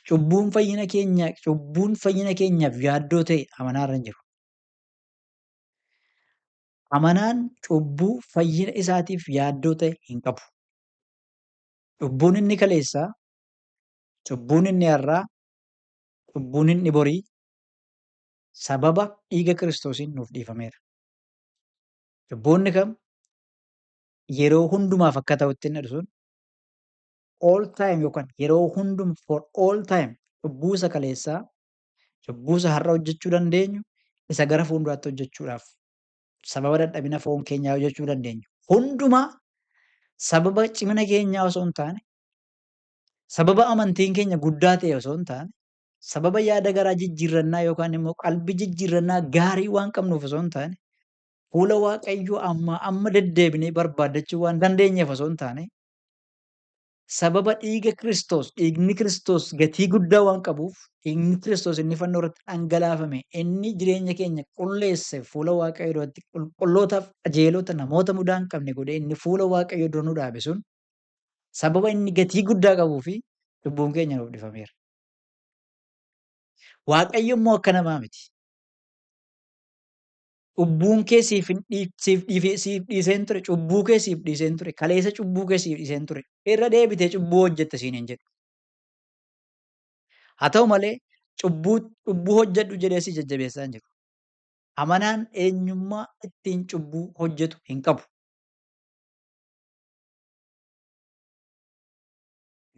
Cubbuun fayyina keenya cubbuun fayyina keenyaaf yaaddoo ta'e amanaa irra hin jiru. Amanaan cubbuu fayyina isaatiif yaaddoo ta'e hin qabu. Cubbuun inni kaleessaa, cubbuun inni har'aa, cubbuun inni borii sababa dhiiga Kiristoosiin nuuf dhiifameera. Cubbuun kam yeroo hundumaaf akka ta'utti inni sun all time yookaan yeroo hundum for all time cubbuu isa kaleessaa, cubbuu isa har'a hojjechuu dandeenyu, isa gara fuulduraatti hojjechuudhaaf sababa dadhabina foon keenyaa hojjechuu dandeenyu. Hundumaa sababa cimina keenyaa osoo hin taane, sababa amantiin keenya guddaa ta'e osoo hin taane, sababa yaada garaa jijjiirrannaa yookaan immoo qalbii jijjiirrannaa gaarii waan qabnuuf osoo hin taane, fuula Waaqayyoo ammaa amma deddeebinee barbaaddachuu waan dandeenyeef osoo hin taane, sababa dhiiga Kiristoos, dhiigni Kiristoos gatii guddaa waan qabuuf, dhiigni Kiristoos inni fannoo irratti dhangalaafame, inni jireenya keenya qulleesse fuula Waaqayyoo duratti qulqullootaaf qajeelota namoota mudaa hin qabne godhee inni fuula Waaqayyoo dura nu dhaabe sun sababa inni gatii guddaa qabuu fi cubbuun keenya nuuf dhifameera. Waaqayyo immoo akka namaa miti. Cubbuun kee siif hin siif dhiifee siif dhiiseen ture, cubbuu kee siif dhiiseen ture, kaleessa cubbuu kee siif dhiiseen ture. Irra deebitee cubbuu hojjette siin hin jedhu. Haa ta'u malee cubbuu cubbuu hojjedhu jedhee si jajjabeessaa hin jiru. Amanaan eenyummaa ittiin cubbuu hojjetu hin qabu.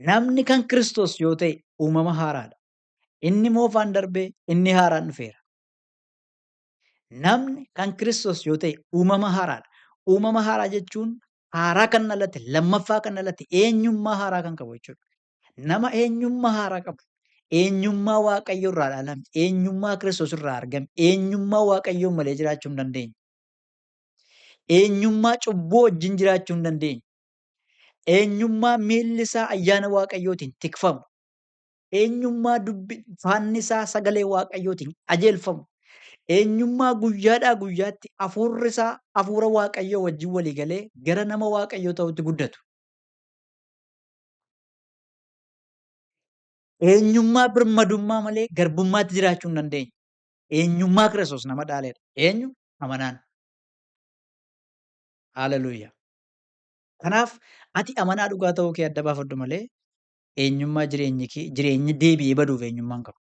Namni kan Kiristoos yoo ta'e uumama haaraadha. Inni moofaan darbee inni haaraan dhufeera. Namni kan Kiristoos yoo ta'e uumama haaraadha. Uumama haaraa jechuun haaraa kan dhalate, lammaffaa kan dhalate, eenyummaa haaraa kan qabu jechuudha. Nama eenyummaa haaraa qabu, eenyummaa Waaqayyo irraa dhalame, eenyummaa Kiristoos irraa argame, eenyummaa Waaqayyoon malee jiraachuu hin dandeenye. Eenyummaa cubbuu wajjin jiraachuu hin dandeenye. Eenyummaa miilli isaa ayyaana Waaqayyootiin tikfamu. Eenyummaa dubbi faanni isaa sagalee Waaqayyootiin qajeelfamu. Eenyummaa guyyaadhaa guyyaatti hafuurri isaa hafuura Waaqayyoo wajjin walii galee gara nama Waaqayyoo ta'utti guddatu. Eenyummaa birmadummaa malee garbummaatti jiraachuu hin dandeenye. Eenyummaa Kiristoos nama dhaaleedha. Eenyu? Amanaan. Haaleluyyaa. Kanaaf ati amanaa dhugaa ta'uu kee adda baafadhu malee eenyummaa jireenyi kee jireenyi deebi'ee baduuf eenyummaa hin qabu.